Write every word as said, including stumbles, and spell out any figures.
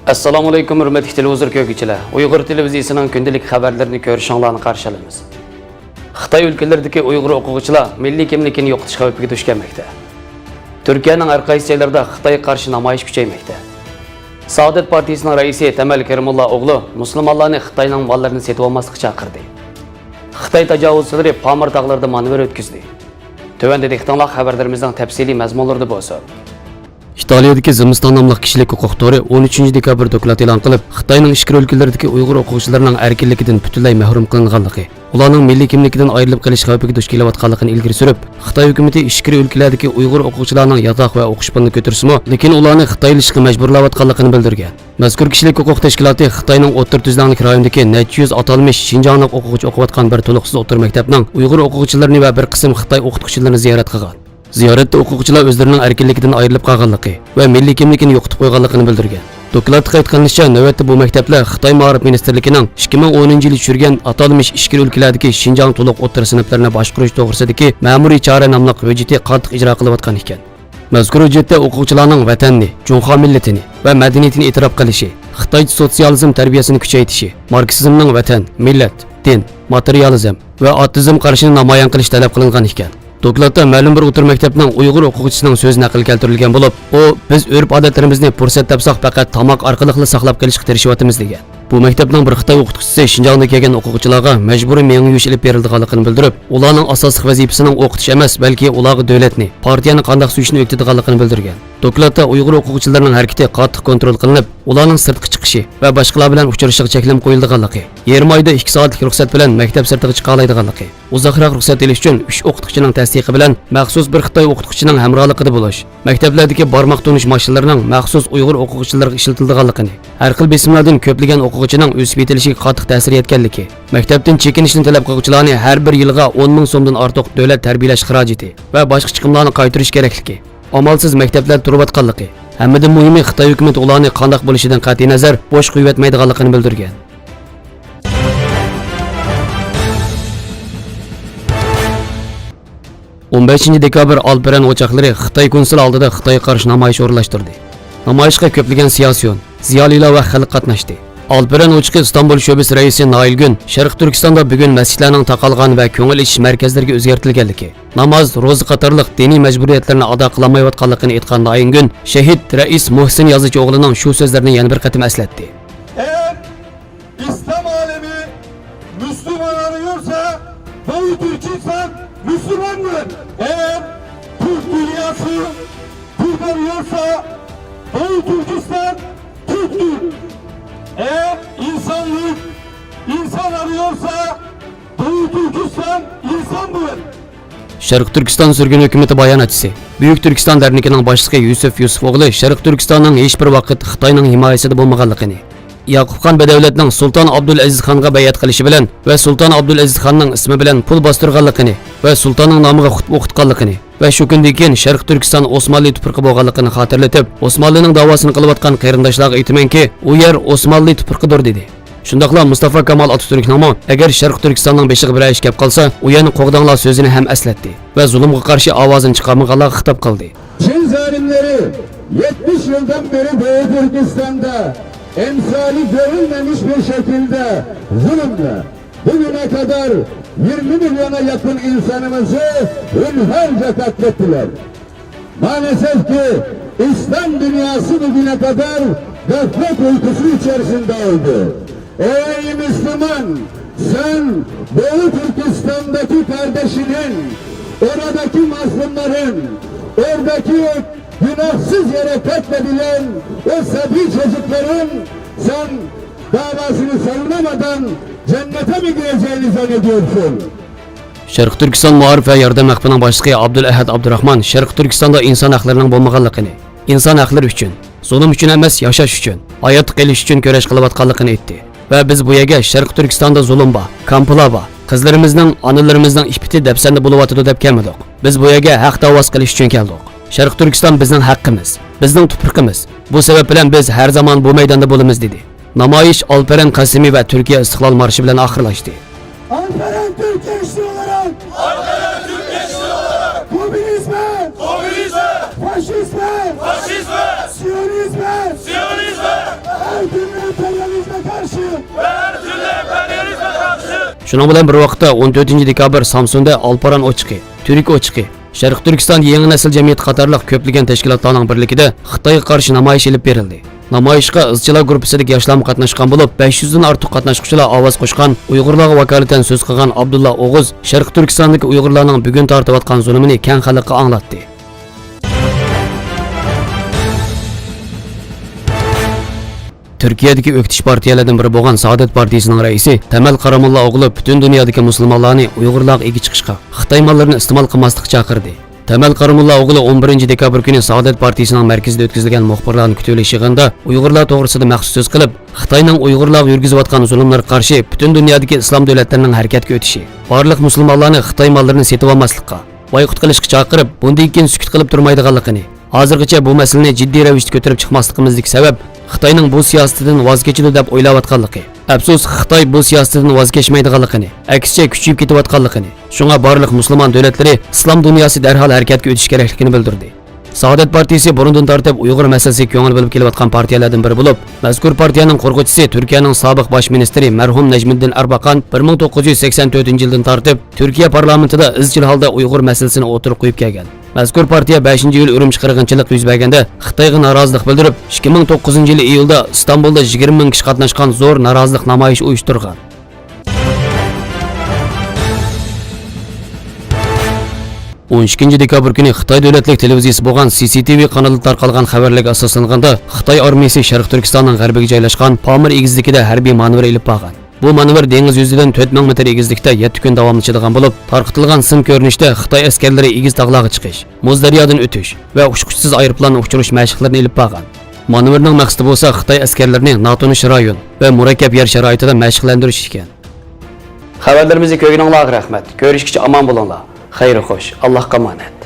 ئەسسالامۇئەلەيكۇم، ھۆرمەتلىك تېلېۋىزور كۆرگۈچىلەر! ئۇيغۇر تېلېۋىزىيىسىنىڭ كۈندىلىك خەۋەرلىرىنى كۆرۈشۈڭلارنى قارشى ئالىمىز. خىتاي ئۆلكىلىرىدىكى ئۇيغۇر ئوقۇغۇچىلار مىللىي كىملىكىنى يوقىتىش خەۋپىگە دۇچ كەلمەكتە. تۈركىيەنىڭ ھەر قايسى جايلىرىدا خىتايغا قارشى نامايىش كۈچەيمەكتە. سائادەت پارتىيىسىنىڭ رەئىسى تەمەل كېرىمۇللا ئوغلۇ مۇسۇلمانلارنى خىتاينىڭ ماللىرىنى سېتىۋالماسلىققا چاقىردى. خىتاي تاجاۋۇزچىلىرى پامىر تاغلىرىدا مانېۋىر ئۆتكۈزدى. تۆۋەندە دىققىتىڭلار خەۋەرلىرىمىزنىڭ تەپسىلىي مەزمۇنلىرىدا بولسۇن. ئىتالىيەدىكى زىمىستان ناملىق كىشىلىك ھوقۇق تورى ئون ئۈچىنچى دېكابىر دوكلات ئېلان قىلىپ، خىتاينىڭ ئىچكىرى ئۆلكىلىرىدىكى ئۇيغۇر ئوقۇغۇچىلىرىنىڭ ئەركىنلىكىدىن پۈتۈنلەي مەھرۇم قىلىنغانلىقى، ئۇلارنىڭ مىللىي كىملىكىدىن ئايرىلىپ قېلىش خەۋپىگە دۇچ كېلىۋاتقانلىقىنى ئىلگىرى سۈرۈپ، خىتاي ھۆكۈمىتى ئىچكىرى ئۆلكىلەردىكى ئۇيغۇر ئوقۇغۇچىلارنىڭ ياتاق ۋە ئوقۇش پۇلىنى كۆتۈرسىمۇ، لېكىن ئۇلارنى خىتايلىشىشقا مەجبۇرلاۋاتقانلىقىنى بىلدۈرگەن. مەزكۇر كىشىلىك ھوقۇق تەشكىلاتى خىتاينىڭ ئوتتۇرا تۈزلەڭلىك رايونىدىكى نەچچە يۈز ئاتالمىش شىنجاڭلىق ئوقۇغۇچى ئوقۇۋاتقان بىر تولۇقسىز ئوتتۇرا مەكتەپنىڭ ئۇيغۇر ئوقۇغۇچىلىرىنى ۋە بىر قىسىم خىتاي ئوقۇتقۇچىلىرىنى زىيارەت قىلغان. زىيارەتتە ئوقۇغۇچىلار ئۆزلىرىنىڭ ئەركىنلىكىدىن ئايرىلىپ قالغانلىقى ۋە مىللىي كىملىكىنى يوقىتىپ قويغانلىقىنى بىلدۈرگەن. دوكلاتتا قەيت قىلىنىشىچە، نۆۋەتتە بۇ مەكتەپلەر خىتاي مائارىپ مىنىستىرلىكىنىڭ ئىككى مىڭ ئونىنچى يىلى چۈشۈرگەن ئاتالمىش ئىچكىرى ئۆلكىلەردىكى شىنجاڭ تولۇق ئوتتۇرا سىنىپلىرىنى باشقۇرۇش توغرىسىدىكى مەمۇرىي چارە ناملىق ھۆججىتى قاتتىق ئىجرا قىلىۋاتقان ئىكەن. مەزكۇر ھۆججەتتە ئوقۇغۇچىلارنىڭ ۋەتەننى، جۇڭخۇا مىللىتىنى ۋە مەدەنىيىتىنى ئېتىراپ قىلىشى، خىتايچە سوتسىيالىزم تەربىيەسىنى كۈچەيتىشى، ماركسىزمنىڭ ۋەتەن، مىللەت، دىن، ماتېرىيالىزم ۋە ئاتېئىزم قارىشىنى نامايان قىلىش تەلەپ قىلىنغان ئىكەن. دوكلاتتا مەلۇم بىر ئوتتۇرا مەكتەپنىڭ ئۇيغۇر ئوقۇغۇچىسىنىڭ سۆزى نەقىل كەلتۈرۈلگەن بولۇپ، ئۇ، بىز ئۆرپ-ئادەتلىرىمىزنى پۇرسەت تاپساق پەقەت تاماق ئارقىلىقلا ساقلاپ قېلىشقا تىرىشىۋاتىمىز، دېگەن. بۇ مەكتەپنىڭ بىر خىتاي ئوقۇتقۇچىسى شىنجاڭدىن كەلگەن ئوقۇغۇچىلارغا مەجبۇرىي مېڭە يۇيۇش ئېلىپ بېرىلىدىغانلىقىنى بىلدۈرۈپ، ئۇلارنىڭ ئاساسلىق ۋەزىپىسىنىڭ ئوقۇتۇش ئەمەس، بەلكى ئۇلارغا دۆلەتنى، پارتىيەنى قانداق سۆيۈشنى ئۆگىتىدىغانلىقىنى بىلدۈرگەن. دوكلاتتا ئۇيغۇر ئوقۇغۇچىلىرىنىڭ ھەرىكىتى قاتتىق كونترول قىلىنىپ، ئۇلارنىڭ سىرتقا چىقىشى ۋە باشقىلار بىلەن ئۇچرىشىشىغا چەكلىمە قويۇلىدىغانلىقى، يېرىم ئايدا ئىككى سائەتلىك رۇخسەت بىلەن مەكتەپ سىرتىغا چىقالايدىغانلىقى، ئۇزاقراق رۇخسەت ئېلىش ئۈچۈن ئۈچ ئوقۇتقۇچىنىڭ تەستىقى بىلەن مەخسۇس بىر خىتاي ئوقۇتقۇچىنىڭ ھەمراھلىقىدا بولۇش، مەكتەپلەردىكى بارماق تونۇش ماشىنىلىرىنىڭ مەخسۇس ئۇيغۇر ئوقۇغۇچىلىرىغا ئىشلىتىلىدىغانلىقىنى، ھەر خىل بېسىملاردىن كۆپلىگەن ئوقۇغۇچىنىڭ ئۆسۈپ يېتىلىشىگە قاتتىق تەسىر يەتكەنلىكى، مەكتەپتىن چېكىنىشنى تەلەپ قىلغۇچىلارنى ھەر بىر يىلىغا ئون مىڭ سومدىن ئارتۇق دۆلەت تەربىيەلەش خىراجىتى ۋە باشقا چىقىملارنى قايتۇرۇش كېرەكلىكى، ئامالسىز مەكتەپلەردە تۇرۇۋاتقانلىقى، ھەممىدىن مۇھىمى خىتاي ھۆكۈمىتى ئۇلارنى قانداق بولۇشىدىن قەتئىينەزەر بوش قويۇۋەتمەيدىغانلىقىنى بىلدۈرگەن. ئون بەشىنچى دېكابىر ئالپەرەن ئوچاقلىرى خىتاي كونسۇل ئالدىدا خىتايغا قارشى نامايىش ئورۇنلاشتۇردى. نامايىشقا كۆپلىگەن سىياسىيون، زىيالىيلار ۋە خەلق قاتناشتى. ئالپەرەن ئوچىقى ئىستانبۇل شۆبىسى رەئىسى نائىلگۈن شەرقىي تۈركىستاندا بۈگۈن مەسچىتلەرنىڭ تاقالغان ۋە كۆڭۈل ئېچىش مەركەزلىرىگە ئۆزگەرتىلگەنلىكى، ناماز، روزا قاتارلىق دىنىي مەجبۇرىيەتلەرنى ئادا قىلالمايۋاتقانلىقىنى ئېيتقان نائىلگۈن شېھىت رەئىس مۇھسىن يازىچى ئوغلىنىڭ شۇ سۆزلىرىنى يەنە بىر قېتىم ئەسلەتتى. ئىسلام ئالىمى مۇسۇلمان ئارىيورسا، Doğu Türkistan Müslümandır. Eğer Türk dünyası Türk arıyorsa, Doğu Türkistan Türktür. Eğer insanlık insan arıyorsa, Doğu Türkistan insandır. شەرقىي تۈركىستان سۈرگۈن ھۆكۈمىتى باياناتچىسى، بۈيۈك تۈركىستان دەرنىكىنىڭ باشلىقى يۈسۈپ يۈسۈپ ئوغلى شەرقىي تۈركىستاننىڭ ھېچبىر ۋاقىت خىتاينىڭ ھىمايىسىدە بولمىغانلىقىنى، ياقۇپخان بەدەۋلەتنىڭ سۇلتان ئابدۇلئەزىز خانغا بەيئەت قىلىشى بىلەن ۋە سۇلتان ئابدۇلئەزىز خاننىڭ ئىسمى بىلەن پۇل باستۇرغانلىقىنى ۋە سۇلتاننىڭ نامىغا خۇتبە ئوقۇتقانلىقىنى ۋە شۇ كۈندىن كېيىن شەرقىي تۈركىستان ئوسمانلى تۇپرىقى بولغانلىقىنى خاتىرىلىتىپ، ئوسمانلىنىڭ داۋاسىنى قىلىۋاتقان قېرىنداشلارغا ئېيتىمەنكى، ئۇ يەر ئوسمانلى تۇپرىقىدۇر، دېدى. شۇنداقلا مۇستافا كامال ئاتاتۈركنىڭمۇ، ئەگەر شەرقىي تۈركىستاننىڭ بېشىغا بىرەر ئىش كەپ قالسا، ئۇ يەرنى قوغداڭلار سۆزىنى ھەم ئەسلەتتى ۋە زۇلۇمغا قارشى ئاۋازىنى چىقارمىغانلارغا خىتاب قىلدى. Çin zalimleri yetmiş yıldan beri Doğu Türkistan'da emsali görülmemiş bir şekilde zulümle bugüne kadar yirmi milyona yakın insanımızı hunharca katlettiler. Maalesef ki İslam dünyası bugüne kadar gaflet uykusu içerisinde oldu. Ey Müslüman, sen Doğu Türkistan'daki kardeşinin, oradaki mazlumların, oradaki günahsız yere katledilen o sabi çocukların sen davasını savunamadan cennete mi gireceğini zannediyorsun? شەرقىي تۈركىستان مائارىپ ۋە ياردەم ۋەقپىنىڭ باشلىقى ئابدۇلئەھەد ئابدۇراخمان شەرقىي تۈركىستاندا ئىنسان ھەقلىرىنىڭ بولمىغانلىقىنى، ئىنسان ھەقلىرى ئۈچۈن، زۇلۇم ئۈچۈن ئەمەس، ياشاش ئۈچۈن، ھاياتتا قېلىش ئۈچۈن كۈرەش قىلىۋاتقانلىقىنى ئېيتتى ۋە بىز بۇ يەرگە شەرقىي تۈركىستاندا زۇلۇم بار، كامپلار بار، قىزلىرىمىزنىڭ، ئانىلىرىمىزنىڭ ئىپپىتى دەپسەندە بولۇۋاتىدۇ دەپ كەلمىدۇق. بىز بۇ يەرگە ھەق داۋاسى قىلىش ئۈچۈن كەلدۇق. شەرقىي تۈركىستان بىزنىڭ ھەققىمىز، بىزنىڭ تۇپرىقىمىز. بۇ سەۋەب بىلەن بىز ھەر زامان بۇ مەيداندا بولىمىز، دېدى. نامايىش ئالپەرەن قاسىمى ۋە تۈركىيە ئىستىقلال مارشى بىلەن ئاخىرلاشتى. Alperen Türk gençliği olarak, Alperen Türk gençliği olarak komünizme, komünizme, faşizme, faşizme, siyonizme, siyonizme, her شۇنىڭ بىلەن بىر ۋاقىتتا، ئون تۆتىنچى دېكابىر سامسۇندا ئالپاران ئوچىقى، تۈرك ئوچىقى، شەرقىي تۈركىستان يېڭى نەسىل جەمئىيىتى قاتارلىق كۆپلىگەن تەشكىلاتلارنىڭ بىرلىكىدە خىتايغا قارشى نامايىش ئېلىپ بېرىلدى. نامايىشقا ئىزچىلار گۇرۇپپىسىدىكى ياشلارمۇ قاتناشقان بولۇپ، بەش يۈزدىن ئارتۇق قاتناشقۇچىلار ئاۋاز قوشقان، ئۇيغۇرلارغا ۋاكالىتەن سۆز قىلغان ئابدۇللا ئوغۇز شەرقىي تۈركىستاندىكى ئۇيغۇرلارنىڭ بۈگۈن تارتىۋاتقان زۇلۇمىنى كەڭ خەلققە ئاڭلاتتى. تۈركىيەدىكى ئۆكتىچى پارتىيەلەردىن بىرى بولغان سائادەت پارتىيىسىنىڭ رەئىسى تەمەل قاراموللا ئوغلى پۈتۈن دۇنيادىكى مۇسۇلمانلارنى ئۇيغۇرلارغا ئىگە چىقىشقا، خىتاي ماللىرىنى ئىستېمال قىلماسلىققا چاقىردى. تەمەل قاراموللا ئوغلى ئون بىرىنچى دېكابىر كۈنى سائادەت پارتىيىسىنىڭ مەركىزىدە ئۆتكۈزۈلگەن مۇخبىرلارنى كۈتۈۋېلىش يىغىنىدا ئۇيغۇرلار توغرىسىدا مەخسۇس سۆز قىلىپ، خىتاينىڭ ئۇيغۇرلارغا يۈرگۈزۈۋاتقان زۇلۇملىرىغا قارشى پۈتۈن دۇنيادىكى ئىسلام دۆلەتلىرىنىڭ ھەرىكەتكە ئۆتۈشى، بارلىق مۇسۇلمانلارنى خىتاي ماللىرىنى سېتىۋالماسلىققا، بايقۇت قىلىشقا چاقىرىپ، بۇندىن كېيىن سۈكۈت قىلىپ تۇرمايدىغانلىقىنى، ھازىرغىچە بۇ مەسىلىنى جىددىي رەۋىشتە كۆتۈرۈپ چىقماسلىقىمىزدىكى سەۋەب خىتاينىڭ بۇ سىياسىتىدىن ۋاز كېچىدۇ دەپ ئويلاۋاتقانلىقى. ئەپسۇس، خىتاي بۇ سىياسىتىدىن ۋاز كەچمەيدىغانلىقىنى، ئەكسىچە كۈچىيىپ كېتىۋاتقانلىقىنى، شۇڭا بارلىق مۇسۇلمان دۆلەتلىرى ئىسلام دۇنياسى دەرھال ھەرىكەتكە ئۆتۈش كېرەكلىكىنى بىلدۈردى. سائادەت پارتىيىسى بۇرۇندىن تارتىپ ئۇيغۇر مەسىلىسىگە كۆڭۈل بۆلۈپ كېلىۋاتقان پارتىيەلەردىن بىرى بولۇپ، مەزكۇر پارتىيەنىڭ قۇرغۇچىسى تۈركىيەنىڭ سابىق باش مىنىستىرى مەرھۇم نەجمىدىن ئەرباقان بىر مىڭ توققۇز يۈز سەكسەن تۆتىنچى يىلدىن تارتىپ تۈركىيە پارلامېنتىدا ئىزچىل ھالدا ئۇيغۇر مەسىلىسىنى ئوتتۇرىغا قويۇپ كەلگەن. مەزكۇر پارتىيە بەشىنچى ئىيۇل ئۈرۈمچى قىرغىنچىلىق يۈز بەرگەندە خىتايغا نارازىلىق بىلدۈرۈپ، ئىككى مىڭ توققۇزىنچى يىلى ئىيۇلدا ئىستانبۇلدا يىگىرمە مىڭ كىشى قاتناشقان زور نارازىلىق نامايىشى ئۇيۇشتۇرغان. ئون ئىككىنچى دېكابىر كۈنى خىتاي دۆلەتلىك تېلېۋىزىيىسى بولغان سى سى تى ۋى قانىلىدا تارقالغان خەۋەرلەرگە ئاساسلانغاندا، خىتاي ئارمىيىسى شەرقىي تۈركىستاننىڭ غەربىگە جايلاشقان پامىر ئېگىزلىكىدە ھەربىي مانېۋىر ئېلىپ بارغان. بۇ مانېۋىر دېڭىز يۈزىدىن تۆت مىڭ مېتىر ئېگىزلىكتە يەتتە كۈن داۋاملىشىدىغان بولۇپ، تارقىتىلغان سىم كۆرۈنۈشىدە خىتاي ئەسكەرلىرى ئېگىز تاغلارغا چىقىش، مۇز دەريادىن ئۆتۈش ۋە ئۇچقۇچىسىز ئايروپىلاننى ئۇچۇرۇش مەشىقلىرىنى ئېلىپ بارغان. مانېۋىرنىڭ مەقسىتى بولسا خىتاي ئەسكەرلىرىنى ناتونۇش رايون ۋە مۇرەككەپ يەر شارائىتىدا مەشىقلەندۈرۈش ئىكەن. خەۋەرلىرىمىزنى كۆرگىنىڭلارغا رەھمەت. كۆرۈشكىچە ئامان بولۇڭلار. خەير خوش. ئاللاھقا ئامانەت.